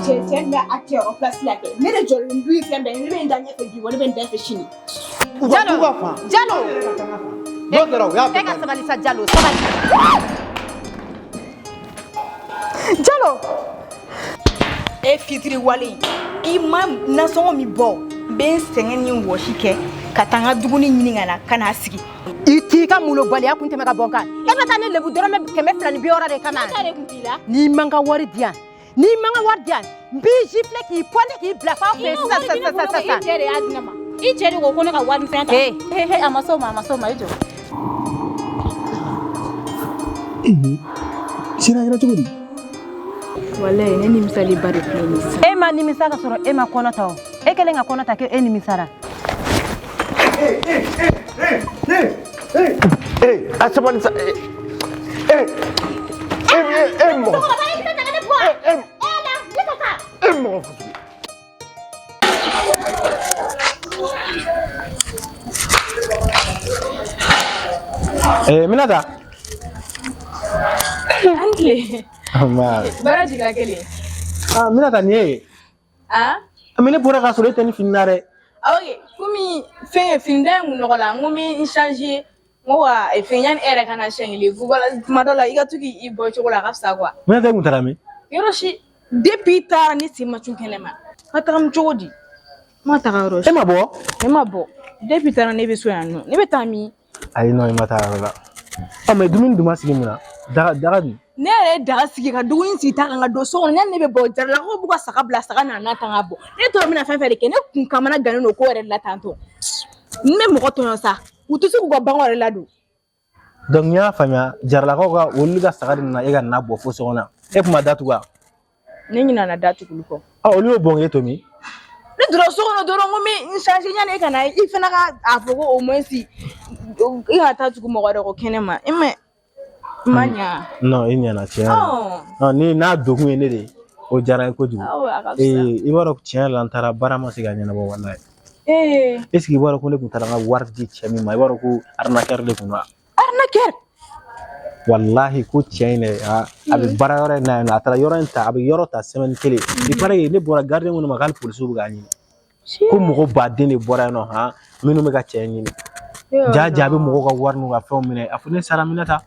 Cɛ cɛ bɛ a cɛyɔrɔ place la kɛ. Ne de jɔlen du ye fɛn bɛɛ ye. Ne bɛ n da ɲɛfɛ bi wa ne bɛ n da ɲɛfɛ sini. U ka Jalo t'u ka fan. Jalo N'o kɛra u y'a e ka sabali sa Jalo sabali. Jalo. E fitiri wale i ma nasɔngɔ min bɔ n bɛ n sɛgɛn ni n wɔsi kɛ ka taa n ka dumuni ɲini ka na ka n'a sigi. I t'i ka molobaliya kun tɛmɛ ka bɔ n kan. E bɛ taa ne lebu dɔrɔmɛ 260 de kama. N'i ma n ka wari di yan, n'i ma n ka wari di yan, n b'i gifler k'i pointer k'i bila f'aw fɛ yen sisan sisan sisan I sisan. cɛ de y'a di ne ma. I cɛ de ko ko ne ka wari misɛn ta. Hey. He he, a ma s'o ma, a ma s'o ma, i jɔ. Sira kɛra cogo di? Walayi ne nimisaliba de filɛ nin ye sisan. E ma nimisa ka sɔrɔ e ma kɔnɔ ta o. E kɛlen ka kɔnɔ ta k'e nimisara. Ee, a sabali sa. Ee, ee, ee, e mɔgɔ. E, e mɔgɔ fasugu. Eh, Minata. An tile. Nba. Baara jiginna kelen. Ah, Minata nin ye ye. Ah? Mais ne bɔra k'a sɔrɔ e tɛ ni fini na dɛ. Ok, komi fɛn fini da in kun nɔgɔ la, n ko n bɛ n changer, n ko ka fɛn yanni e yɛrɛ ka na siɲɛ kelen voilà, tuma dɔ la i ka to k'i bɔ cogo la a ka fisa quoi. Minata e kun taara min? Yɔrɔ si depuis i taara ne sen ma cun kɛnɛ ma. N ka taga min cogo di? N ma taga yɔrɔ si. E ma bɔ? Ne ma bɔ. Depuis i taara ne bɛ so yan nɔ. Ne bɛ taa min? Ayi non, e ma taa yɔrɔ la. Ah, mais dumuni dun ma sigi mun na? Daga daga dun? Ne yɛrɛ ye daga sigi ka dumuni sigi ta kan ka don so kɔnɔ yanni ne bɛ bɔ jaralakaw b'u ka saga bila saga nana ta ka bɔ ne tora n bɛna fɛn fɛn de kɛ ne kun kamana gannen don ko yɛrɛ de la tantɔ n bɛ mɔgɔ tɔɲɔ sa u tɛ se k'u ka baganw yɛrɛ ladon. Donc n y'a faamuya jaralakaw ka olu ka saga de nana e ka na bɔ fo so kɔnɔ. E kun ma datugu wa? Ne ɲinɛna datuguli kɔ. Ah, olu y'o bɔn k'e to min? Ne donna so kɔnɔ dɔrɔn n ko n bɛ n changer yanni e ka na i fana ka a fɔ ko au moins i kana taa tugu mɔgɔ wɛrɛ kɔ kɛnɛ ma e ma n ma ɲa. Non, i ɲɛna tiɲɛ yɛrɛ la. Ɔn. Ni n'a donkun ye ne de ye, o diyara n ye kojugu. Awɔ a ka fisa. Ee, i b'a dɔn tiɲɛ yɛrɛ la n taara baara ma se ka ɲɛnabɔ walayi. Ee. Est ce que i b'a dɔn ko ne kun taara n ka wari di cɛ min ma, i b'a dɔn ko arnaqueur de kun don wa? Arnaqueur. Walahi ko cɛ in dɛ, a bɛ baara yɔrɔ in na yan nɔ, a taara yɔrɔ in ta, a bɛ yɔrɔ ta semaine kelen. Il paraît que ne bɔra gardien minnu ma k'ale polisiw bɛ k'a ɲini. Ko mɔgɔ baden de bɔra yen nɔ han minnu bɛ ka cɛ in ɲini. Ja ja a bɛ mɔgɔw ka wari n'u ka fɛnw minɛ. A fɔ ne sara Minata.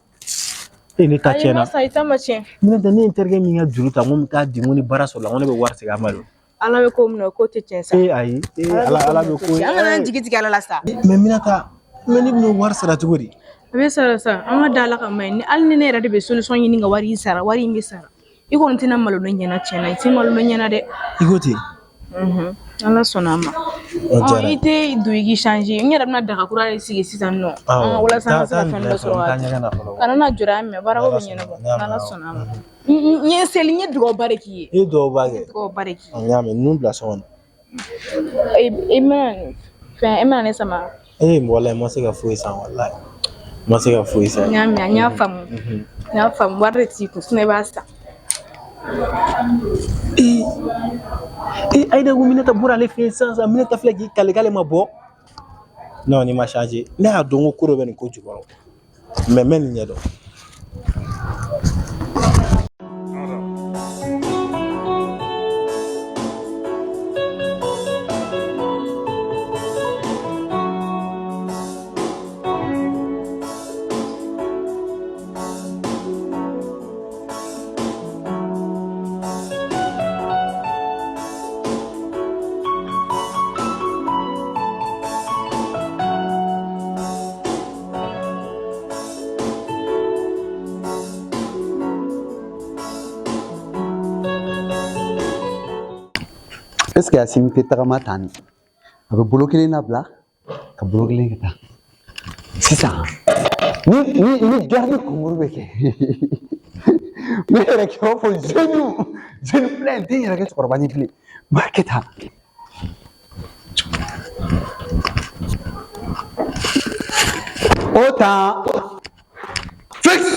E ne ta tiɲɛna. Ayi i ta ma tiɲɛ. Minata ne ye n terikɛ min ka juru ta n ko n bɛ taa di n ko ni baara sɔrɔla n ko ne bɛ wari segin a ma de. Ala bɛ ko min na ko tɛ tiɲɛ sa. Ee ayi ee ala ala bɛ ko An kana an jigi tigɛ ala la sa. Mais Minata mais ne bɛn'o wari sara cogo di? A bɛ sara sa an ka da ala ka ma ɲi hali ni ne yɛrɛ de bɛ solution ɲini ka wari in sara wari in bɛ sara i kɔni tɛna malo ne ɲɛna tiɲɛ na i tɛ malo ne ɲɛna dɛ. I ko ten. Ala sɔnna a ma. O diyara n I ye. tɛ don i k'i changer n yɛrɛ bɛna daga kura de sigi sisan nɔ. Awɔ, Walasa an ka se taa ka fɛn nin dɔ bila sɔrɔ fɔlɔ, n ka taa ɲɛgɛn na fɔlɔ. Kana na jɔrɔ an mɛ baarako bɛ N'Ala ɲɛnabɔ sɔnna, n'Ala sɔnna a ma. N ye seli n ye dugawuba de k'i ye. I ye duwawuba kɛ. Dugawuba de k'i N y'a mɛn ninnu bila so kɔnɔ. ye. I mana fɛn e mana ne sama. Ee walayi n ma se ka foyi san walayi. N ma se ka foyi san. N y'a mɛn n y'a faamu. N y'a faamu wari de t'i kun sinon i b'a san. Ee ee Ayida ko Minata bɔra ale fɛ yen sisan sisan Minata filɛ k'i kale k'ale ma bɔ. Non nin ma changer ne y'a dɔn ko ko dɔ bɛ nin ko jukɔrɔ. Mais n bɛ nin ɲɛdɔn. Est ce que Asimi tɛ tagama tan ni a bɛ bolo kelen labila ka bolo kelen kɛ tan sisan ni ni ni garde concours bɛ kɛ n bɛ yɛrɛ kɛ i b'a fɔ jeune jeune filɛ n tɛ n yɛrɛ kɛ cɛkɔrɔba ye bilen n b'a kɛ tan. O tan fixe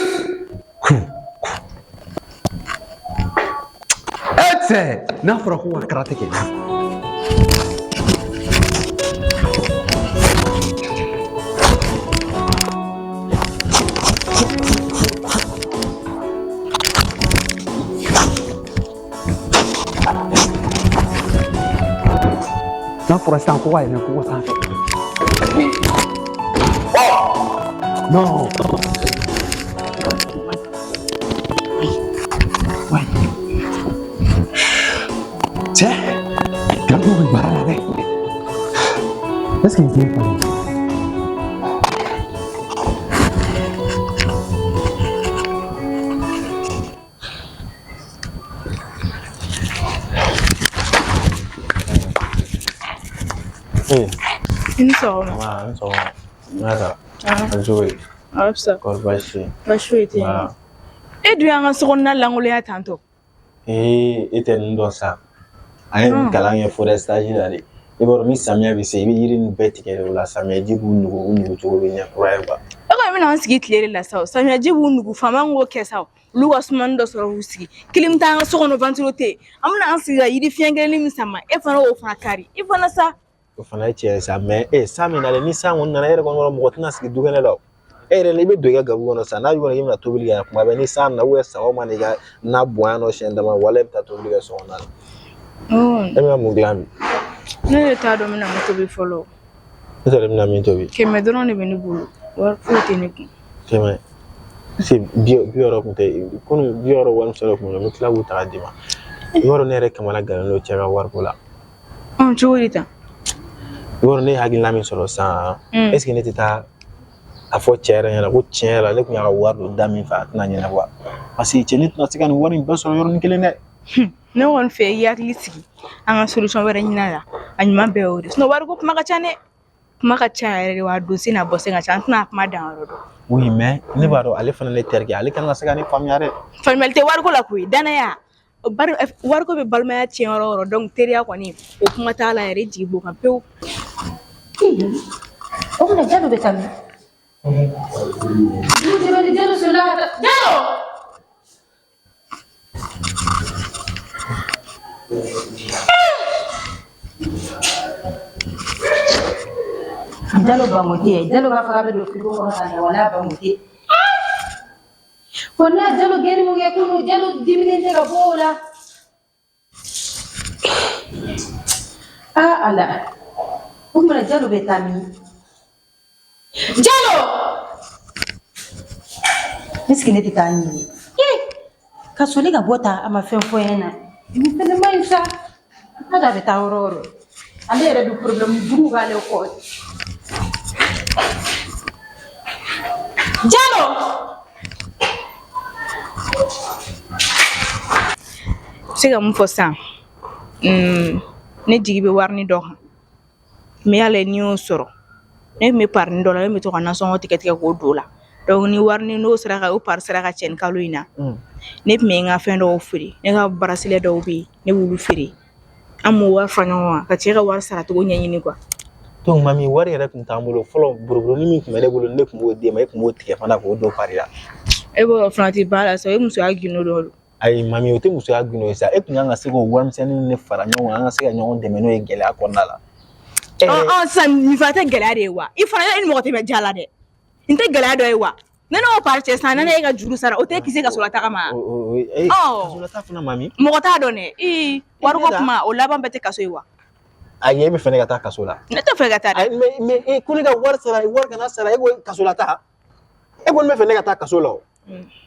e cɛ n'a fɔra ko ka karate kɛ. fɔra sisan ko ka yɛlɛn kogo sanfɛ. Non. Ouais. Cɛ, garidiw bɛ baara la dɛ. Est-ce que n den falen? Ee, I ni sɔgɔma. Nba, ni sɔgɔma. N'a sara. A bɛ cogo di? A bɛ fisa. Kɔri baasi tɛ yen? Baasi foyi tɛ yen. Nba. E dun y'an ka sokɔnɔna lankolonya tantɔ. Ee, e tɛ ninnu dɔn sa. An ye nin kalan kɛ forêt stage la de. I b'a dɔn ni samiya bɛ se, i bɛ yiri ninnu bɛɛ tigɛ de o la samiya ji b'u nugu, u nugu cogo bɛ ɲɛ kura ye quoi. E kɔni bɛna an sigi tile de la sa o. Samiya ji b'u nugu, faama k'o kɛ sa o. Olu ka sumani dɔ sɔrɔ k'u sigi. Clim t'an ka so kɔnɔ, ventilo tɛ yen. An bɛna an sigi ka yiri fiɲɛ kelennin min sama, e fana y'o fana kari. I fana sa. O fana ye tiɲɛ ye sa, mais e san min nalen, ni san kɔni nana, e yɛrɛ kɔni b'a dɔn mɔgɔ tɛna sigi dukɛnɛ la o. E yɛrɛ la, i bɛ don i ka gabugu kɔnɔ sisan, n'a b'i kɔnɔ k'i bɛna tobili kɛ kuma bɛɛ, ni san nana sagaw mana i ka na bɔn yan nɔ siɲɛ dama, wala i bɛ taa tobili kɛ so kɔnɔna la. E bɛna mun dilan bi? Ne yɛrɛ t'a dɔn n bɛna mun tobi fɔlɔ. E t'a dɔn i bɛna min tobi? 100 dɔrɔn de bɛ ne bolo. Wari foyi tɛ ne kun. 100. Se 60 kun tɛ komi 60 warimisɛn dɔ kun bɛ n bɛ tila k'u ta k'a d'i ma. I b'a dɔn ne yɛrɛ kamana gannen don cɛ ka wariko la. Cogo di tan? I b'a dɔn ne ye hakilina min sɔrɔ sisan, est ce que ne tɛ taa a fɔ cɛ yɛrɛ ɲɛna ko tiɲɛ yɛrɛ la ne tun y'a ka wari don da min fɛ, a tɛna ɲɛnabɔ, parce que cɛ ne tɛna se ka nin wari in bɛɛ sɔrɔ yɔrɔnin kelen dɛ. Ne kɔni fɛ, i hakili sigi, an ka solution wɛrɛ ɲini a la. A ɲuman bɛɛ y'o de ye. Wariko kuma ka ca dɛ. Kuma ka ca yɛrɛ de, wa a don sen n'a bɔ sen ka ca, an tɛna a kuma dan yɔrɔ dɔn. Oui, mais ne b'a dɔn ale fana ne terikɛ, ale kan ka se ka ne faamuya dɛ. Faamuyali tɛ wariko la koyi, danaya. Bari wariko bɛ balimaya tiɲɛ yɔrɔ o yɔrɔ, donc teriya kɔni, o kuma t'a la yɛrɛ, i jigi b'o kan pewu. O kuma Jalo bɛ taa min? Jalo solila ka taa. Jalo! Jalo bango tɛ yen. Jalo b'a fɔ k'a bɛ don frigo kɔnɔ ka na, wala bango tɛ yen. Ko n'a Jalo gɛnni mun kɛ kunun, Jalo diminen tɛ ka bɔ o la. Aa Ala. O kuma na Jalo bɛ taa min? Jalo! Est-ce que ne tɛ taa ɲini? Ee! Ka soli ka bɔ tan, a ma fɛn fɔ n ɲɛna. Nin fɛnɛ ma ɲi sa. N'a dɔn a bɛ taa yɔrɔ o yɔrɔ. Ale yɛrɛ dun problème jugu b'ale kɔ. Jalo! N bɛ se ka mun fɔ sisan? Ne jigi bɛ warini dɔ kan. Mais hali ni y'o sɔrɔ, ne tun bɛ parini dɔ la, ne bɛ to ka nasɔngɔ tigɛ tigɛ k'o don o la. Donc ni warini n'o sera ka o pari sera ka cɛ nin kalo in na, ne tun bɛ n ka fɛn dɔw feere. Ne ka bracelet dɔw bɛ yen, ne b'olu feere. An b'o wari fara ɲɔgɔn kan ka cɛ ka wari saracogo ɲɛɲini quoi. Donc mami, wari yɛrɛ tun t'an bolo fɔlɔ. Boroboroni min tun bɛ ne bolo, ne tun b'o d'e ma, e tun b'o tigɛ fana k'o don pari la. E b'o fana tɛ baara la sa, o ye musoya gundo dɔ ye. Ayi mami, o tɛ musoya gundo ye sa. E tun kan ka se k'o warimisɛnnin ne fara ɲɔgɔn kan, an ka se ka ɲɔgɔn dɛmɛ n'o ye gɛlɛya kɔnɔna la. Ɔ sisan nin fana tɛ gɛlɛya de ye wa? I fana, e ni mɔgɔ tɛ bɛn ja la dɛ. Nin tɛ gɛlɛya dɔ ye wa? Ne n'o pari cɛ sisan, ne e ka juru sara, o tɛ kisi ka sɔrɔ taga ma. Kasolata fana mami. Mɔgɔ t'a dɔn dɛ. Ee, wariko kuma, o laban bɛɛ tɛ kaso ye wa? Ayi, e bɛ fɛ ne ka taa kaso la? Ne tɛ fɛ ka taa dɛ. Mais ko ne ka wari sara, wari kana sara, e ko kasolata. E kɔni bɛ fɛ ne ka taa kaso la o.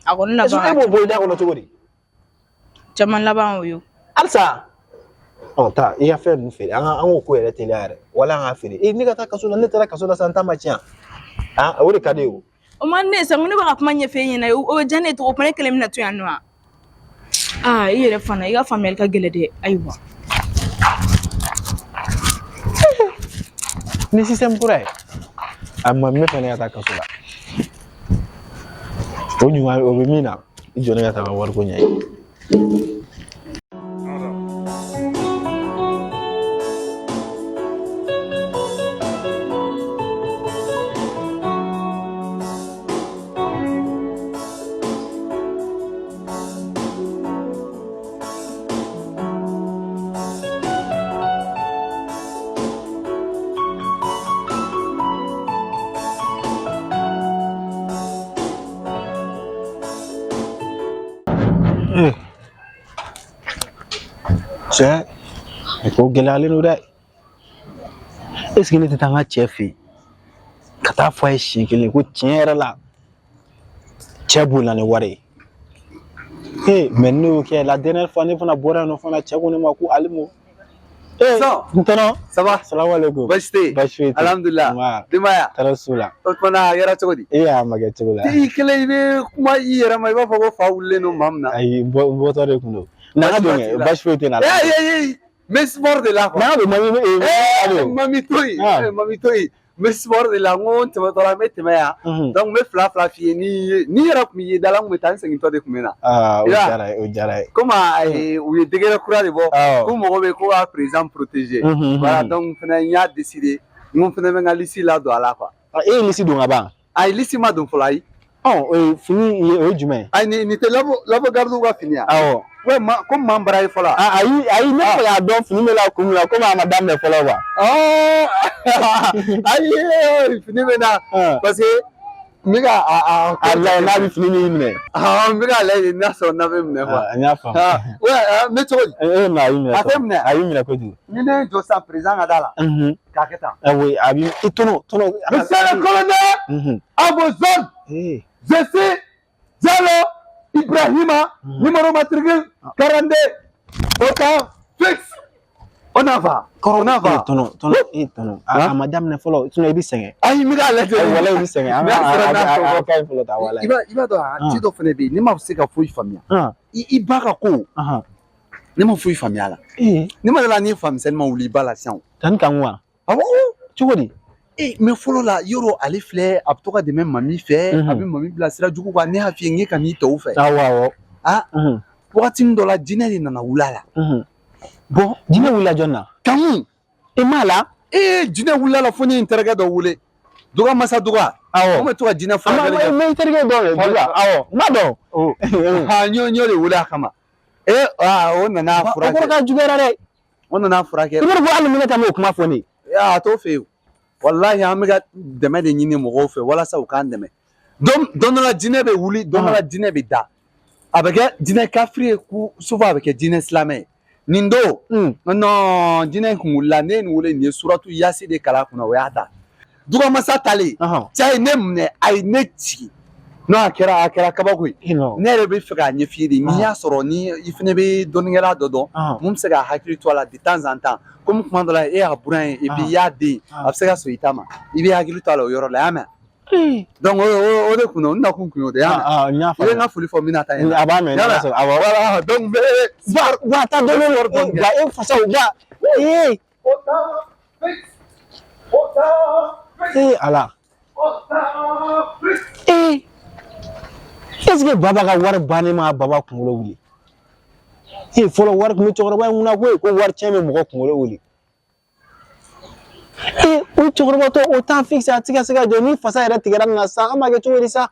A kɔni laban. E b'o bɔ i da kɔnɔ cogo di? Caman laban o ye. Halisa. Ɔ taa i ka fɛn ninnu feere, an k'o ko yɛrɛ teliya yɛrɛ, wala an k'a feere. E ne ka taa kaso la, ne taara kaso la sisan, n ta ma tiɲɛ. Ah, o de ka di ye o. O man di ne ye sa, ne bɛ ka kuma ɲɛfɔ e ɲɛna, o bɛ diya ne ye cogo o ne kelen bɛna to yan nɔ wa? Aa, i yɛrɛ fana, i ka faamuyali ka gɛlɛn dɛ, ayiwa. Ni système kura ye. A ma n bɛ fɛ ne ka taa kaso la. O ɲuman o bɛ min na, i jɔ ne ka taa n ka wariko ɲɛɲini. Cɛ, ko gɛlɛyalen don dɛ. Est-ce que ne tɛ taa n ka cɛ fɛ yen ka taa fɔ a ye siɲɛ kelen ko tiɲɛ yɛrɛ la cɛ bolila ni wari ye? Ee, mais ne y'o kɛ la dernière fois, ne fana bɔra yen nɔ fana, cɛ ko ne ma ko Alimu. Ee, n tɔnɔ. Ça va? Salamu aleykum. Baasi tɛ yen. Baasi foyi tɛ yen. Alhamdulilah. Nba. Denbaya? Tɔɔrɔ s'u la. O tuma na a kɛra cogo di? E y'a ma kɛ cogo la. I kelen i bɛ kuma i yɛrɛ ma, i b'a fɔ ko fa wulilen don maa min na. Ayi, n bɔtɔ de kun don. Na ka don kɛ, baasi foyi tɛ na. Ee ee ee, n bɛ sport de la quoi. Na ka don mami ee mami to yen, mami to yen. N bɛ sport de la, n ko n tɛmɛtɔ la n bɛ tɛmɛ yan. Donc n bɛ fila fila f'i ye, ni yɛrɛ tun b'i ye da la, n tun bɛ taa n segintɔ de tun bɛ na. Aa, o diyara ye, o diyara ye. Komi u ye degré kura de bɔ, ko mɔgɔ bɛ ko ka président protéger. Voilà, donc fɛnɛ n y'a décidé, n ko n fɛnɛ bɛ n ka liste ladon a la quoi. E ye liste don ka ban? Ayi, liste ma don fɔlɔ, ayi. Ɔ, fini o ye jumɛn ye? Ayi, nin tɛ labo gardiw ka fini ya? Awɔ. Ouais, ma komi maa bara ye fɔlɔ. Ayi ayi, ne fɛ k'a dɔn fini bɛ la kun min na, komi a ma daminɛ fɔlɔ quoi. Ayi, fini bɛ na parce que n bɛ ka a lajɛ n'a bɛ fini min minɛ. N bɛ k'a lajɛ de n'a sɔrɔ n'a bɛ minɛ quoi. N y'a faamu. Ouais, n bɛ cogo di? E ma a y'i minɛ. A tɛ minɛ. A y'i minɛ kojugu. Ni ne ye jɔ sisan président ka da la. K'a kɛ tan. Oui, a b'i i tɔnɔ tɔnɔ. Monsieur le colonel, à vos ordres. Je suis Diallo Ibrahima, numéro matricule 42, au temps fixe. On en va. On en va. Tɔnɔ tɔnɔ, e tɔnɔ. A ma daminɛ fɔlɔ, sinon i bɛ sɛgɛn. Ayi, n bɛ k'a lajɛ. Walayi, i bɛ sɛgɛn. An ka ka ɲi fɔlɔ ta, walayi. I b'a dɔn, ci dɔ fana bɛ yen, ne ma se ka foyi faamuya. I ba ka ko, ne ma foyi faamuya a la. Ne ma deli ni faamisɛnnin ma wuli i ba la sisan. Tani kan wa? Awɔ. Cogo di? Ee, mais fɔlɔ la, yɔrɔ ale filɛ, a bɛ to ka dɛmɛ mami fɛ, a bɛ mami bila sira jugu kan, ne y'a f'i ye n k'e ka n'i tɔw fɛ. Awɔ awɔ. Ah, wagati dɔ la, jinɛ de nana wuli a la. Bon, jinɛ wulila jɔn na? Kanku. E m'a la? Ee, jinɛ wulila la fo ne ye n terikɛ dɔ wele. Duga masa duga. Awɔ. Ko bɛ to ka jinɛ furakɛli kɛ. N bɛ n terikɛ dɔ ye, Duga. Awɔ, n b'a dɔn. N y'o de wele a kama. Ee, o nana furakɛ. O kɔrɔ ka juguyara dɛ. O nana furakɛ. I b'a dɔn ko hali ni ne ka m'o kuma fɔ ne ye. A t'o fɛ yen. Walahi, an bɛ ka dɛmɛ de ɲini mɔgɔw fɛ walasa u k'an dɛmɛ. Don dɔ la jinɛ bɛ wuli, don dɔ la jinɛ bɛ da. A bɛ kɛ jinɛ kafiri ye, souvent a bɛ kɛ jinɛ silamɛ ye. Nin don, non, jinɛ kun wulila, ne ye nin wele, nin ye suratu yasi de kalan a kunna, o y'a da. Dugamasa talen, cɛ ye ne minɛ, a ye ne ci. Non, a kɛra kabako ye. Ne yɛrɛ bɛ fɛ k'a ɲɛf'i ye de, n'i y'a sɔrɔ ni i fana bɛ dɔnnikɛla dɔ dɔn, mun bɛ se k'a hakili to a la de temps en temps. Komi kuma dɔ la e y'a buran ye, et puis i y'a den, a bɛ se ka sɔn i ta ma. I bɛ hakili to a la o yɔrɔ la, i y'a mɛn? Donc o de kun don, n nakun kun y'o de ye, y'a mɛn? N y'a faamu. I bɛ n ka foli fɔ Minata ɲɛna. A b'a mɛn, n'a sɔrɔ, awɔ. Voilà, donc n bɛ. Ba, taa dɔɔnin, ba, e fasaw, ba, ee. Ee Ala. Ee. Est-ce que baba ka wari bannen ma baba kunkolo wuli? Ee, fɔlɔ wari tun bɛ cɛkɔrɔba in kunna koyi, ko wari tiɲɛ bɛ mɔgɔ kunkolo wuli. Ee, o cɛkɔrɔba tɔ o temps fixe, a tɛ ka se ka jɔ, ni fasa yɛrɛ tigɛra nin na sisan, an b'a kɛ cogo di sa?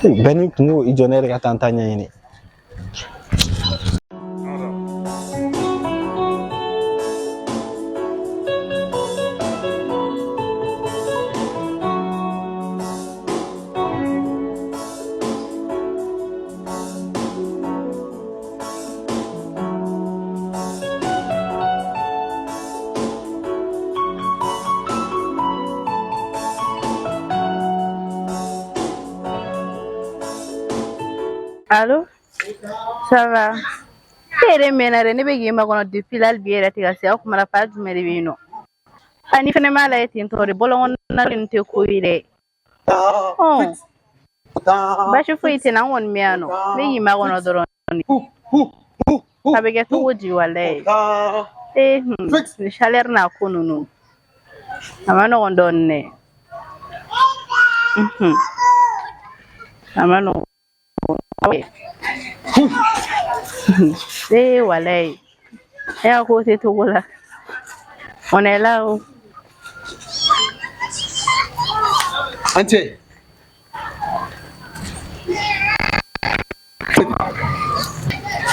Bɛɛ n'i kungo, i jɔ ne yɛrɛ ka taa n ta ɲɛɲini. Allô? Ça va? E yɛrɛ mɛnna dɛ, ne bɛ k'i makɔnɔ depuis la, hali bi e yɛrɛ tɛ ka se. Aw kumana fa jumɛn de bɛ yen nɔ? A ni fɛnɛ m'a lajɛ ten tɔ de, bɔlɔn kɔnɔna ninnu tɛ ko ye dɛ. Baasi foyi tɛ n na, n kɔni bɛ yan nɔ. N bɛ k'i makɔnɔ dɔrɔn de. A bɛ kɛ cogo di walayi? Ee, nin chaleur n'a ko ninnu. A ma nɔgɔn dɔɔnin dɛ. A ma nɔgɔn. Eh, walayi. E y'a ko tɛ togo la. On est là o. An cɛ.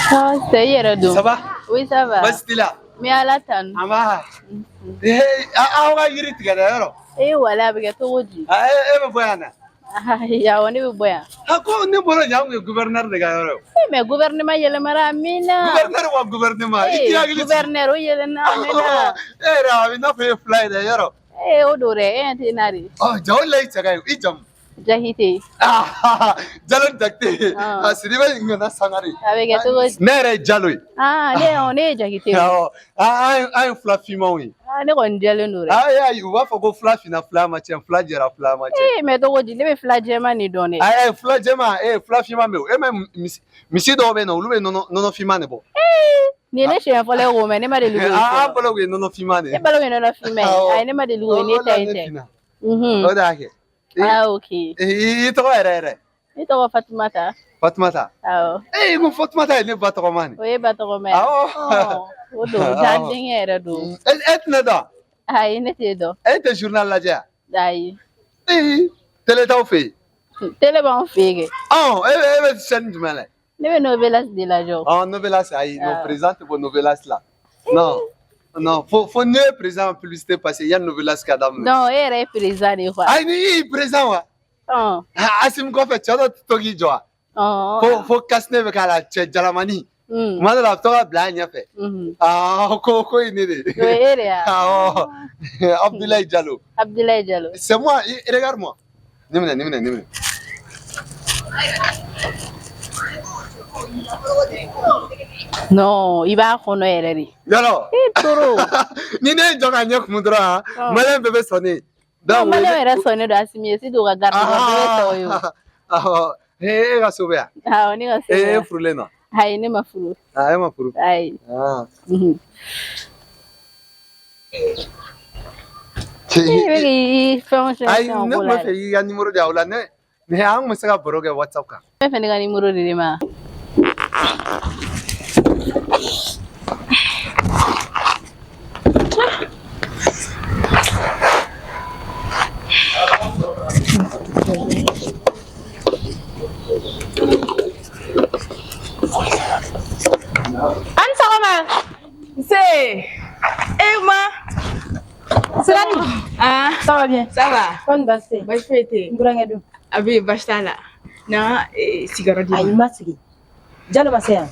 Ah, c'est i yɛrɛ don. Ça va? Oui, ça va. Baasi t'i la? N bɛ Ala tanu. An b'a. Ee, aw ka yiri tigɛ dɛ yɔrɔ. Eh, walayi, a bɛ kɛ cogo di? E bɛ bɔ yan na. Awɔ, ne bɛ bɔ yan. A ko ne bɔra yan kun ye gouverneur de ka yɔrɔ ye. Eh, mais gouvernement yɛlɛmara a mɛnna. Gouverneur wa gouvernement. I k'i hakili sigi. Gouverneur o yɛlɛnna a mɛnna. E yɛrɛ a bɛ i n'a fɔ e ye fila ye dɛ yɔrɔ. Eh, o don dɛ, e ɲɛ tɛ n na de. Ɔ ja o de la i cɛ ka ɲi i jamu. Jakite. Ah, Jalo Jakite. Ah. A Sidibe ŋana Sangare. A bɛ kɛ cogo di? Ne yɛrɛ ye Jalo ye. Ah, ne ye Jakite ye. Awɔ, an ye fila finmanw ye. Ah, ne kɔni jɛlen don dɛ. Ayi ayi, u b'a fɔ ko fila finna fila ma tiɲɛ, fila jɛra fila ma tiɲɛ. Eh, mais cogo di? Ne bɛ fila jɛman de dɔn dɛ. Ayi ayi, fila jɛman, fila finman bɛ yen. E ma misi dɔw bɛ yen nɔ, olu bɛ nɔnɔ finman de bɔ. Nin ye ne siɲɛ fɔlɔ ye k'o mɛn, ne ma deli k'o An fɔ. balo kun ye nɔnɔ finman de E ye. balo ye nɔnɔ finman ye. Awɔ. Ayi, ne ma deli k'o ye, ne ta in tɛ. Mhm. O de y'a kɛ. Ah, ok. I tɔgɔ yɛrɛ yɛrɛ? Ne tɔgɔ Fatumata. Fatumata. Awɔ. Ee, ko Fatumata ye ne ba tɔgɔma nin. O ye ba tɔgɔma ye. Awɔ. O don, ja denkɛ yɛrɛ don. E tɛ ne dɔn? Ayi, ne t'e dɔn. E tɛ journal lajɛ yan? Ayi. Ee, télé t'aw fɛ yen? Télé b'anw fɛ yen kɛ. Ɔn, e bɛ chaîne jumɛn lajɛ? Ne bɛ Novelas de lajɛ. Ɔn, Novelas, ayi, non, président tɛ bɔ Novelas la. Non, non, fo ne ye président publicité parce que yanni Novelas ka daminɛ. Donc, e yɛrɛ ye président de ye quoi. Ayi, ni i y'i président wa? Ɔn. Asimi kɔfɛ cɛ dɔ tɛ to k'i jɔ wa? Ɔn. Fo casse-nez bɛ k'a la, cɛ jalamani. Tuma dɔ la a bɛ to ka bila a ɲɛfɛ. Ah, ko ye ne de. O ye e de ye wa? Awɔ. Abdoulaye Diallo. Abdoulaye Diallo. C'est moi, regarde-moi. Nin minɛ, nin minɛ, nin minɛ. Non, i b'a kɔnɔ yɛrɛ de. Yɔrɔ. E toro. Ni ne ye jɔ ka ɲɛ kumu dɔrɔn, maliyɛn bɛɛ bɛ sɔn ne ye. Donc, maliyɛn yɛrɛ sɔnnen don Asimi ye, surtout u ka garde bɛɛ bɛ sɔn o ye. Awɔ. E ka so bɛ yan? Awɔ, ne ka so bɛ yan. E furulen don? Ayi, ne ma furu. Ah, e ma furu? Ayi. Ah. E bɛ k'i fɛnw fɛn Ayi, ne tun bɛ fɛ k'i ka numéro di yan o la ne an tun bɛ se ka baro kɛ WhatsApp kan. Ne bɛ fɛ ne ka numéro di ne ma. An sɔgɔma. Nse. E ma. Sirani. Ah. Ça va bien? Ça va. Kɔni baasi tɛ yen? Baasi foyi tɛ yen. N burankɛ dun? A bɛ yen, baasi t'a la. Na sigiyɔrɔ di ma. Ayi, n ma sigi. Jalo ma se yan?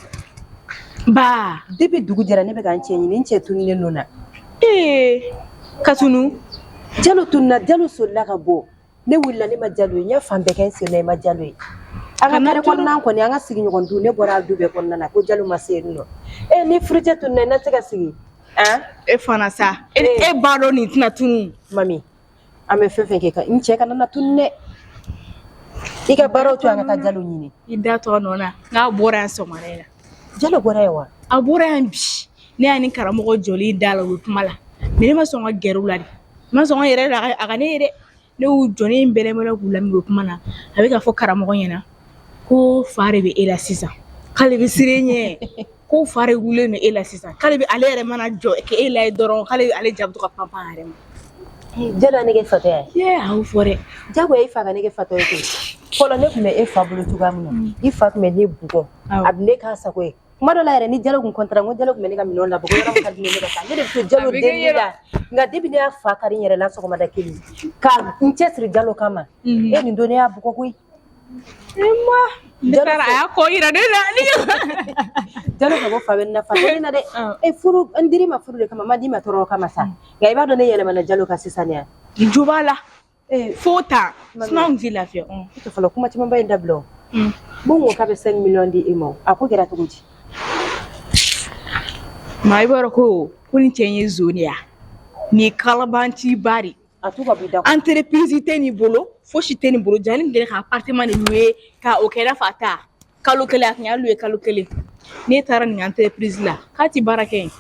Ba. Depuis dugu jɛra ne bɛ ka n cɛ ɲini, n cɛ tununnen don na. Ee, ka tunu? Jalo tununa, Jalo solila ka bɔ. Ne wulila ne ma Jalo ye, n ye fan bɛɛ kɛ n sen na, i ma Jalo ye. An ka kare kɔnɔna kɔni, an ka sigiɲɔgɔn du, ne bɔra a du bɛɛ kɔnɔna na ko Jalo ma se yen nɔ. E ni furucɛ tununa, i na se ka sigi. Han? E fana sa. E b'a dɔn nin tɛna tunu. Mami, an bɛ fɛn fɛn kɛ, n cɛ kana na tunu dɛ. I ka baaraw to an ka taa Jalo ɲini. I da tɔ nɔ na, n'a bɔra yan sɔgɔmada in na. Jalo bɔra yan wa? A bɔra yan bi. Ne y'a ni karamɔgɔ jɔlen da la, u bɛ kuma la. Mais ne ma sɔn ka gɛrɛ u la de. N ma sɔn ka yɛrɛ la a ka ne ye dɛ. Ne y'u jɔ, ne ye n bɛlɛn k'u lamɛn u bɛ kuma na. A bɛ k'a fɔ karamɔgɔ ɲɛna ko fa de bɛ e la sisan. K'ale bɛ siran e ɲɛ. Ko fa de wulilen don e la sisan. K'ale bɛ ale yɛrɛ mana jɔ k'e la ye dɔrɔn, k'ale ale ja bɛ to ka pan pan a yɛrɛ ma. Jalo ne kɛ fatɔ ye? Ye, a y'o fɔ dɛ. Jagoya i fa ka ne kɛ fatɔ ye koyi. Fɔlɔ ne tun bɛ e fa bolo cogoya min na, i fa tun bɛ ne bugɔ, a bɛ ne k'a sago ye. Kuma dɔ la yɛrɛ ni Jalo kun kɔntara, n ko Jalo tun bɛ ne ka minɛnw labɔ, ko yɔrɔ min ka di ne ye ne ka taa. Ne de bɛ to Jalo deli la. Nka depuis ne y'a fa kari n yɛrɛ la sɔgɔmada kelen, ka n cɛsiri Jalo kama, e nin don ne y'a bugɔ koyi. Ne taara a y'a kɔ yira ne la. Jalo ko fa bɛ ne na, fa tɛ ne na dɛ. E furu, n dir'i ma furu de kama, n ma d'i ma tɔɔrɔ kama sa. Nka i b'a dɔn ne yɛlɛmana Jalo kan sisan de. Jo b'a la. Fo ta. Sinon n t'i lafiya. E tɛ fɔlɔ kuma camanba in dabila o. Mun ko k'a bɛ 5 millions di e ma o, a ko kɛra cogo di? Maa i b'a dɔn ko nin cɛ in ye zon de ye wa? Nin ye kalabanciba de ye. A t'u ka bɔ i da kɔnɔ. Entreprise tɛ nin bolo, fosi tɛ nin bolo. Jaa ni deli ka appartement de louer ka o kɛ i n'a fɔ a ta. Kalo kelen, a tun y'a louer kalo kelen. Ne taara nin entreprise la, k'a ti baara kɛ yen.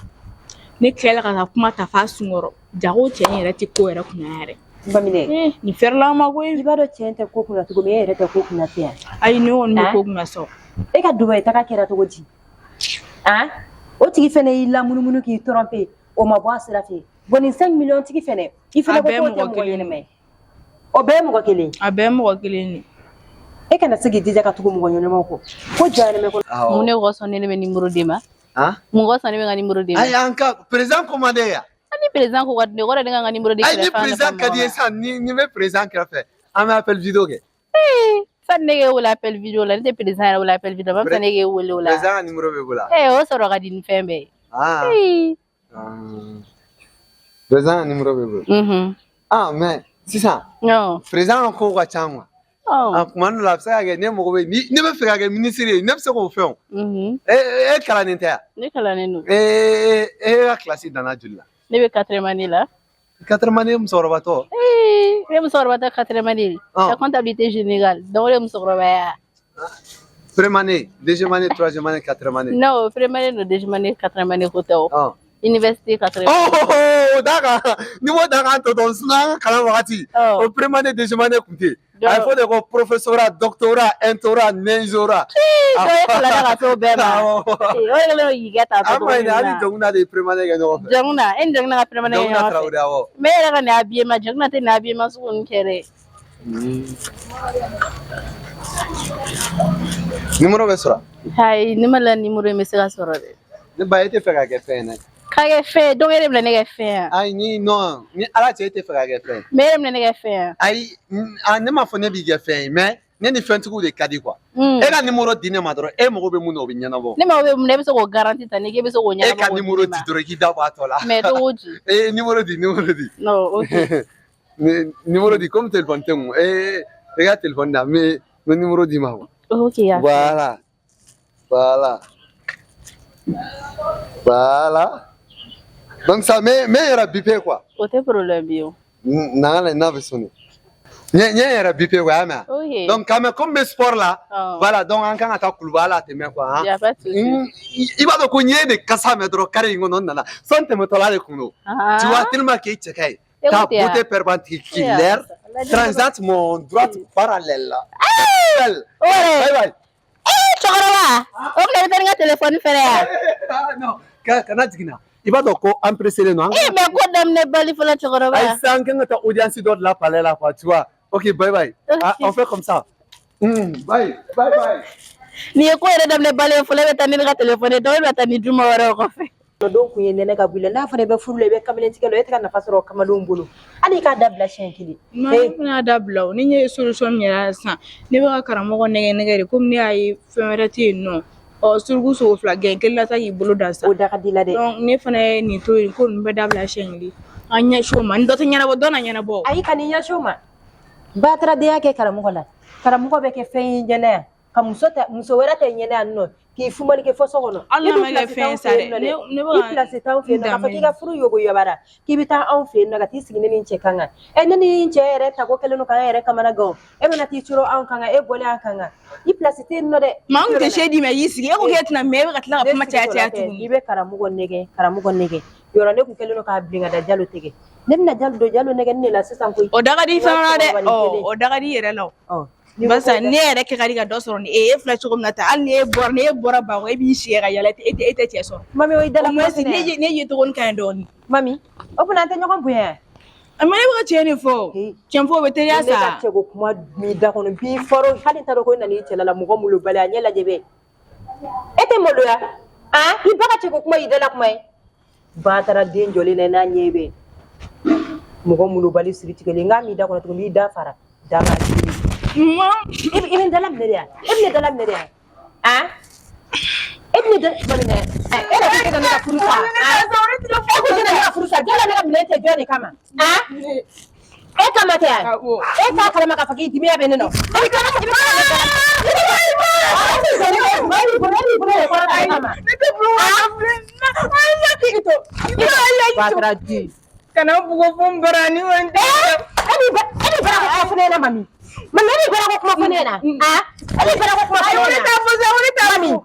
Ne tilala ka taa kuma ta f'a sunkɔrɔ. Jago cɛ in yɛrɛ tɛ ko yɛrɛ kunna yɛrɛ. Baminɛ. Nin fɛrɛla ma koyi. I b'a dɔn cɛ tɛ ko kunna cogo min, e yɛrɛ tɛ ko kunna ten yan. Ayi, ne kɔni bɛ ko kunna sɔn. E ka Dubayi taga kɛra cogo di? Han? O tigi fɛnɛ y'i lamunumunu k'i tromper, o ma bɔ a sira fɛ. Bon nin 5 millions tigi fɛnɛ, i fɛnɛ ko k'o tɛ mɔgɔ ɲɛnɛma ye. O bɛɛ ye mɔgɔ kelen. A bɛɛ ye mɔgɔ kelen de. E kana se k'i jija ka tugu mɔgɔ ɲɛnɛmaw kɔ. Ko jahanama kɔnɔ. Mun de kosɔn ne bɛ numéro d'e ma? Mun kosɔn ne bɛ n ka numéro d'e ma? Ayi, an ka président commandé yan. Ni président ko ka di ne, o kɔrɔ ye ne ka n ka numéro di Ayi, ni kɛrɛfɛ président ka di ye sisan, ni bɛ président kɛrɛfɛ, an bɛ appel vidéo kɛ. Sani ne k'e wele appel vidéo la, ne tɛ président yɛrɛ wele appel vidéo la, ba ne k'e wele o la. Président ka numéro b'e bolo wa? Eh, o sɔrɔ ka di ni fɛn bɛɛ ye. Ah. Ee. Président ka numéro b'e bolo? Mhm. Ah, mais sisan. Non. Président ka kow ka ca quoi. Oh. A kuma dɔ la a bɛ se ka kɛ ne mago bɛ ni ne bɛ fɛ ka kɛ ministre ye, ne bɛ se k'o fɛn o. Mhm. E e kalannen tɛ yan? Ne kalannen don. E e ka kilasi danna joli la? Ne bɛ quatrième année la. Quatrième année musokɔrɔbatɔ. Ee, ne musokɔrɔba tɛ quatrième année. Ah. La comptabilité générale. Donc o de ye musokɔrɔbaya. Première année, deuxième année, troisième année, quatrième année. Non, première année don, deuxième année, quatrième année ko tɛ o. Ah. Université quatrième. Oh, oh, oh, d'accord. Ni m'o da k'an tɔ dɔn, sinon an ka kalan wagati. Oh. O première année, deuxième année kun tɛ yen. A bɛ fɔ de ko professorat, doctorat, intorat, ninjorat. Dɔ ye kalan ka se o bɛɛ ma. Awɔ. Ee, o de kɛlen don k'i kɛ tan An ma ɲi dɛ, hali Jɔnkunda de ye première année kɛ ɲɔgɔn fɛ. Jɔnkunda, e ni Jɔnkunda ka première année kɛ Jɔnkunda ɲɔgɔn fɛ. Tarawele, awɔ. Mais e yɛrɛ ka nin habillement, Jɔnkunda tɛ nin habillement sugu ninnu kɛ dɛ. Numéro bɛ sɔrɔ. Ayi, ne ma la numéro in bɛ se ka sɔrɔ dɛ. Ne ba, e tɛ fɛ ka kɛ fɛn ye dɛ. K'a kɛ fɛn ye, donc e de bɛna ne kɛ fɛn ye. Ayi, ni non, ni Ala cɛ, e tɛ fɛ ka kɛ fɛn ye. Mais e de bɛna ne kɛ fɛn ye. Ayi, ne m'a fɔ ne b'i kɛ fɛn ye, mais ne ni fɛntigiw de ka di quoi. E ka numéro di ne ma dɔrɔn, e mago bɛ mun na, o bɛ ɲɛnabɔ. Ne mago bɛ mun na, e bɛ se k'o garantie ta ne k'e bɛ se k'o E ɲɛnabɔ ka k'o di numéro ne di ma. dɔrɔn, i k'i da bɔ a tɔ la. Mais cogo di? Eh, numéro di, numéro di. Non, ok. Numéro di, comme téléphone tɛ n kun. Eh, i ka téléphone da, n bɛ numéro di ma quoi. Ok, y'a faamu. Voilà. Voilà. Voilà. Donc ça, mais yɛrɛ bipé quoi. O tɛ problème ye o. Na ka lajɛ n'a bɛ sonner. N ye yɛrɛ bipé quoi, y'a mɛn wa? Ok. Donc quand même, comme n bɛ sport la, Oh. voilà, donc an kan ka taa Kuluba hali a tɛ mɛn quoi. Hein? Y a pas de souci. I b'a dɔn ko n ye de kasa mɛn dɔrɔn carré in kɔnɔ n nana. Sɔn tɛmɛtɔla de kun don. Ah. Tu vois, tellement que i cɛ ka ɲi. E Ta ko ten wa? beauté perpendiculaire E y'a fasa. transite mon droite parallèle. Belle. O yɛrɛ. Bye bye. Ee, cɛkɔrɔba, o tuma i bɛ taa ni n ka téléphone fɛnɛ ye wa? Ah, non, kana jigin na. I b'a dɔn ko an pressé don. Ee, mais ko daminɛ bali fɔlɔ cɛkɔrɔba. Ayi, sisan an kan ka taa audience dɔ de la palais la quoi, tu vois. Ok, bye bye. Ok. Ah, on fait comme ça. Bye, bye bye. Nin ye ko yɛrɛ daminɛ bali ye fɔlɔ, e bɛ taa ni ne ka téléphone ye, donc e bɛ taa ni juma wɛrɛ kɔfɛ. Dɔw kun ye nɛnɛ ka bɔ i la, n'a fɔra i bɛ furu la, i bɛ kamalentigɛ la, e tɛ ka nafa sɔrɔ kamalenw bolo, hali i k'a dabila siɲɛ kelen. Ma ne fana y'a dabila o, ni n ye solution min yɛrɛ ye sisan, ne bɛ ka karamɔgɔ nɛgɛ nɛgɛ de, komi ne y'a ye fɛn wɛrɛ tɛ yen nɔ. Ɔ suruku sogo fila gɛn kelen la ta k'i bolo da sa. O da ka di la dɛ. Donc ne fana ye nin to yen ko ninnu bɛɛ dabila siɲɛ kelen. An ɲɛsin o ma, ni dɔ tɛ ɲɛnabɔ, dɔ na ɲɛnabɔ. Ayi, ka n'i ɲɛsin o ma. Bataradenya kɛ karamɔgɔ la, karamɔgɔ bɛ kɛ fɛn ye ɲɛna yan ka muso ta, muso wɛrɛ tɛ ɲɛna yan nɔ k'i fumali kɛ fo so kɔnɔ. Hali n'a ma kɛ fɛn ye sa dɛ, ne bɛ i ka place t'anw fɛ yen nɔ k'a fɔ n k'i ka furu yoboyabara k'i bɛ taa anw fɛ yen nɔ ka t'i sigi ne ni n cɛ kan kan. Ɛ, ne ni n cɛ yɛrɛ tako kɛlen don k'an yɛrɛ kamana gan, e bɛna t'i coro anw kan kan, e bɔlen an kan kan, i place tɛ yen nɔ dɛ. Maa n kun tɛ se d'i ma, i y'i sigi, e ko k'e tɛna mɛn, e bɛ ka tila ka kuma caya caya I tuguni. bɛ karamɔgɔ nɛgɛ, karamɔgɔ nɛgɛ yɔrɔ ne kun kɛlen don k'a bilen ka da Jalo tigɛ, ne bɛna Jalo don Jalo nɛgɛ ne la sisan koyi. O da ka di fana na dɛ, Cɛkɔrɔba ni ɔ kelen. o da ka di i yɛrɛ la o. Ɔ, n'i ko Barisa ko ne yɛrɛ kɛ ka di ka dɔ sɔrɔ ni e ye filɛ cogo min na tan, hali ni e bɔra, ni e bɔra Bamakɔ, e b'i sigi ka yala, e tɛ cɛ sɔrɔ. Mami, o ye dala Au kuma moins fɛnɛ ne ye. ye ne ye cogo ka ɲi dɔɔni. Mami, o fana an tɛ ɲɔgɔn bonya yan. Mais ne bɛ ka tiɲɛ de fɔ. Tiɲɛ fɔ o bɛ teliya Ne ka sa. cɛko kuma b'i da kɔnɔ b'i fɔrɔ, hali n t'a dɔn ko i nana i cɛla la mɔgɔ molobali a ɲɛ lajɛ bɛ. E tɛ maloya? Han, i ba ka cɛko kuma y'i dala kuma ye. Ba taara den jɔlen na n'a ɲɛ bɛ. Mɔgɔ molobali siri tigɛlen n k'a m'i da kɔnɔ tuguni, i da fara. Da b'a dimi. Ma I bɛ n dala minɛ de yan. E bɛ ne dala minɛ de yan. Han? E bɛ ne dala mami dɛ. E yɛrɛ ko k'e ka ne ka furu sa. Han? E ko k'e ka ne ka furu sa. Jala ne ka minɛn tɛ jɔn de kama? Han? E kama tɛ yan? E t'a kalama k'a fɔ k'i dimiya bɛ ne nɔ. E bɛ kila ka i bɛ kila ka ne ne tɛ bolo Batara di. Kana bugo fo n bara ni wa n tɛ. E b'i bara ko kuma fɔ ne ɲɛna mami. Mami, e b'i bara ko kuma fɔ ne ɲɛna. Ah? E b'i bara ko kuma fɔ ne Ayi, o de ɲɛna. t'a fɔ sa, o de t'a Mami. fɔ.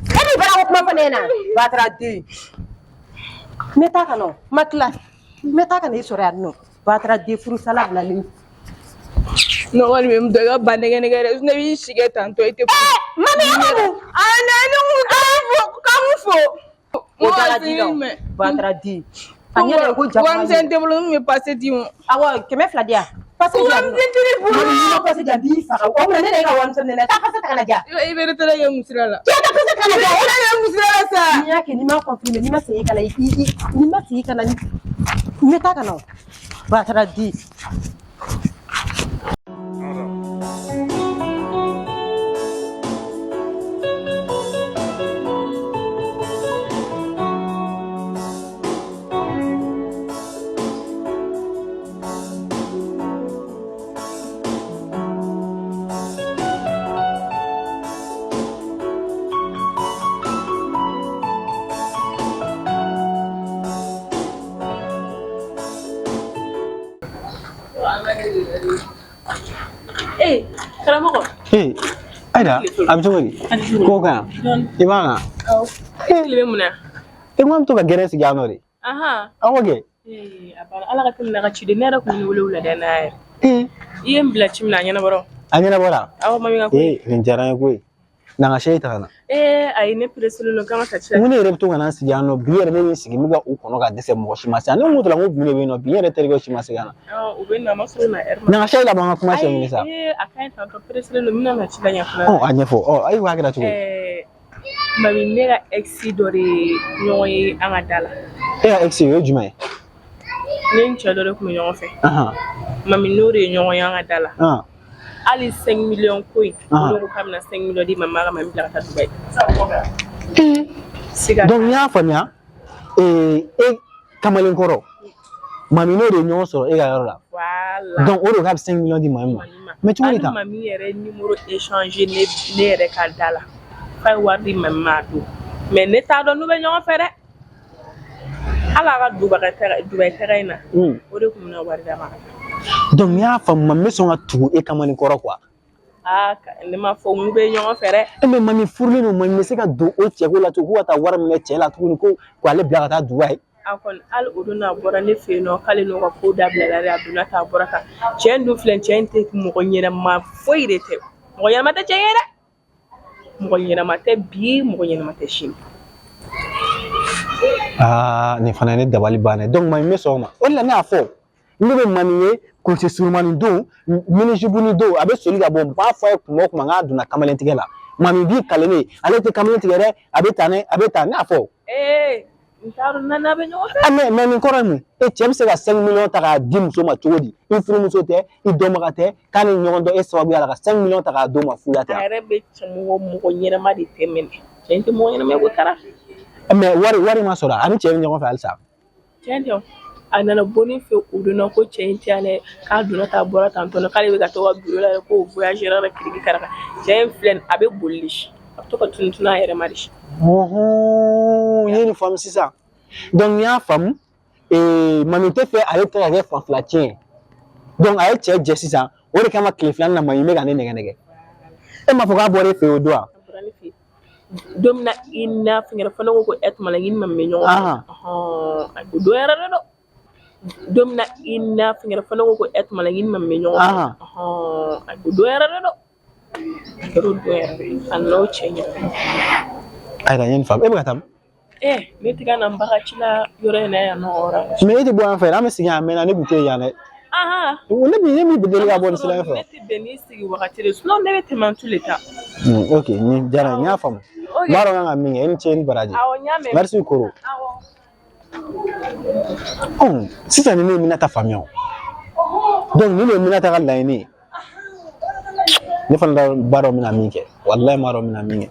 E b'i bara ko kuma fɔ ne ɲɛna. Batara di. N bɛ taa ka nɔ. Ma tila. N bɛ taa ka na i sɔrɔ yan nɔ. Batara di furusala bilalen. Ne kɔni bɛ n dɔn i ka ba nɛgɛ nɛgɛ dɛ, sinon i b'i si kɛ tantɔ i tɛ. Mami, e ka mun? Ah, ne ko k'an k'u fo. O dala di la. Batara di. A ɲɛ de ko jakuma. Warimisɛn tɛ n bolo n bɛ pase d'i ma. Awɔ, 200 di yan. Pase di yan. Warimisɛn tɛ ne bolo. Mami, n'i ma pase di yan, n b'i faga. O tuma ne de ye ka warimisɛn minɛ. Taa pase ta ka na di yan. I bɛ retraite kɛ musira la. Cɛ, ka pase ta ka na di yan. I bɛ kɛ musira la sa. N'i y'a kɛ, n'i m'a confirmer, n'i ma segin ka na, n'i ma segin ka na, n bɛ taa ka na o. Batara di. Karamɔgɔ. Ee, Aida, a bɛ cogo di? Ko kan i b'a kan? Awɔ. E tile bɛ mun na? E ko an bɛ to ka gɛrɛn sigi yan nɔ de. Awɔ kɛ. Ee, a banna. Ala ka teli n'a ka ciden. Ne yɛrɛ kun ye wele wulada in na yɛrɛ. I ye n bila ci min na, a ɲɛnabɔra. A ɲɛnabɔra? Awɔ, mami ka ko. Ee, nin diyara n ye koyi. Na n ka sɛyi ta ka na. Ee, ayi, ne pereselen don k'an ka taa ci la. N ko ne yɛrɛ bɛ to ka na n sigi yan nɔ bi yɛrɛ ne bɛ n sigi n bɛ ka u kɔnɔ ka dɛsɛ mɔgɔ si ma se yan. Ne ko n ko bi de bɛ yen nɔ bi n yɛrɛ terikɛw si ma se ka na. Awɔ, u bɛ na, a ma sɔn na ɛri ma. Na n ka sɛyi labɔ an ka kuma sɛ ɲini sa. Ayi, ee, a ka ɲi tantɔ pereselen don, n bɛna na ci la ɲɛfɔla. Ɔ, a ɲɛfɔ. Ɔ, ayiwa, a kɛra cogo di? Ɛɛ, mami, ne ka ex dɔ de ye ɲɔgɔn ye an ka da la. E ka ex o ye jumɛn ye? Ne ni cɛ dɔ de tun bɛ ɲɔgɔn fɛ. Mami n'o de ye ɲɔgɔn ye an ka da la. Hali 5 millions ko in, olu ko k'a bɛna 5 millions di mama ka mami bila ka taa Dubaï. Siga. Donc n y'a faamuya, e kamalenkɔrɔ mami n'o de ye ɲɔgɔn sɔrɔ e ka yɔrɔ la. Voilà. Donc o de k'a bɛ 5 millions di mami ma. Mais cogo di tan? Hali mami yɛrɛ numéro échangé ne yɛrɛ ka da la. K'a ye wari di mami ma a don. Mais ne t'a dɔn n'u bɛ ɲɔgɔn fɛ dɛ. Hali a ka Dubaï taga in na. O de tun bɛna wari d'a ma. Donc n y'a faamu, mami bɛ sɔn ka tugu e kamalenkɔrɔ quoi. Aa, ne m'a fɔ n'u bɛ ɲɔgɔn fɛ dɛ. E mais mami furulen don, mami bɛ se ka don o cɛko la tugun ko ka taa wari minɛ cɛ la tuguni ko k'ale bila ka taa Dubaï. A kɔni hali o don a bɔra ne fɛ yen nɔ k'ale n'o ka ko dabila la, a donna ta a bɔra tan. Cɛ in dun filɛ, cɛ in tɛ mɔgɔ ɲɛnama foyi de tɛ. Mɔgɔ ɲɛnama tɛ cɛ ye dɛ. Mɔgɔ ɲɛnama tɛ bi, mɔgɔ ɲɛnama tɛ sini. Aa, nin fana ye ne dabali bannen. Donc mami bɛ sɔn o ma. O de la ne y'a fɔ ne bɛ mami ye kulisi surumani don, minijibuni don, a bɛ soli ka bɔ. N b'a fɔ a ye kuma o kuma n k'a donna kamalentigɛ la. Mami b'i kale ne ye, ale tɛ kamalen tigɛ dɛ, a bɛ tan dɛ, a bɛ tan, ne y'a fɔ. Ee, n t'a dɔn n'a bɛ ɲɔgɔn fɛ. Ah mais nin kɔrɔ ye mun? E cɛ bɛ se ka 5 millions ta k'a di muso ma cogo di? I furumuso tɛ, i dɔnbaga tɛ, k'a ni ɲɔgɔn dɔn e sababuya la ka 5 millions ta k'a d'o ma fu la tɛ. A yɛrɛ bɛ cɛ mɔgɔ ɲɛnama de tɛ minɛ. Cɛ in tɛ mɔgɔ ɲɛnama ye ko taara. Mais wari ma sɔrɔ, a ni cɛ bɛ ɲɔgɔn fɛ halisa. Tiɲɛ tɛ, a nana bɔ ne fɛ o don na ko cɛ in tɛ yan dɛ, k'a donna tan a bɔra tan tɔ k'ale bɛ ka to ka bureau la k'o voyagera la kiriki karaka. Cɛ in filɛ nin a bɛ boli de, a bɛ to ka tunun a yɛrɛ ma de. Ɔhɔn, n ye nin faamu sisan. Donc n y'a faamu, mami tɛ fɛ ale tɛ ka kɛ fan fila tiɲɛ ye. Donc a ye cɛ jɛ sisan, o de kama tile filanan na mami bɛ ka ne nɛgɛ nɛgɛ. E m'a fɔ k'a bɔra e fɛ yen o don wa? A bɔra ne fɛ yen. Don min na i n'a fɛn kɛra fɔ ne ko e tuma la i ni mami bɛ ɲɔgɔn fɛ. Ɔhɔn, o don yɛrɛ de don. Don min na i n'a fɛn kɛra fɔ ne ko e tuma la i ni mami bɛ ɲɔgɔn fɛ. Ɔhɔn, o don yɛrɛ de don. A kɛra o don yɛrɛ de. A nana o cɛ ɲɛfɛ. Ayiwa, n ye nin faamu. E bɛ ka taa min? Ee, ne tɛ ka na n ba ka ci la yɔrɔ in na yan nɔ yɔrɔ. Mais e tɛ bɔ yan fɛ, an bɛ sigi yan a mɛnna, ne tun tɛ yan dɛ. Ne b'i deli ka bɔ nin sira in fɛ. Ne tɛ bɛn n'i sigi wagati de, sinon ne bɛ tɛmɛ tous les temps. Ok, nin diyara n ye, n y'a faamu. N b'a dɔn n kan ka min kɛ, i ni ce, i ni baraji. Awɔ, n y'a mɛn. Merci Koro. Awɔ. Ɔ, sisan ni ne ye Minata faamuya o. Donc nin de ye Minata ka laɲini ye. Ne fana b'a dɔn n bɛna min kɛ, walahi n b'a dɔn n bɛna min kɛ.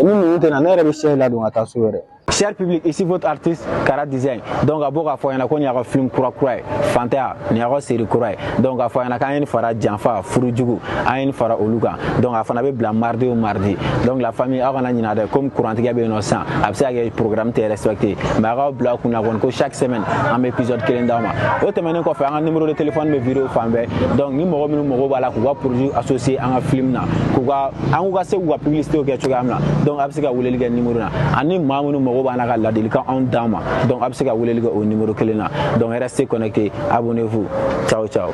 Ni ninnu tɛ na, ne yɛrɛ bɛ sɛ ladon ka taa so yɛrɛ. Cher public, ici votre artiste Kara Design. Donc a bɔ k'a fɔ ɲɛna ko nin y'a ka film kura kura ye, Fantanya, nin y'a ka série kura ye. Donc a fɔ ɲɛna k'an ye nin fara janfa furujugu, an ye nin fara olu kan. Donc a fana bɛ bila mardi o mardi. Donc la famille, aw kana ɲinɛ dɛ, comme kurantigɛ bɛ yen nɔ sisan, a bɛ se ka kɛ programme tɛ respecté, mais aw k'aw bila aw kunna kɔni ko chaque semaine an bɛ épisode kelen d'aw ma. O tɛmɛnen kɔfɛ, an ka numéro de téléphone bɛ vidéo fan bɛɛ. Donc ni mɔgɔ minnu mago b'a la k'u ka produit associé an ka film na, k'u ka an k'u ka se k'u ka publicité kɛ cogoya min na, donc a bɛ se ka weleli kɛ numéro na. Ani maa minnu mago b'an na ka ladilikan anw d'an ma, donc a bɛ se ka weleli kɛ o numéro kelen na. Donc restez connectés, abonnez-vous, ciao ciao.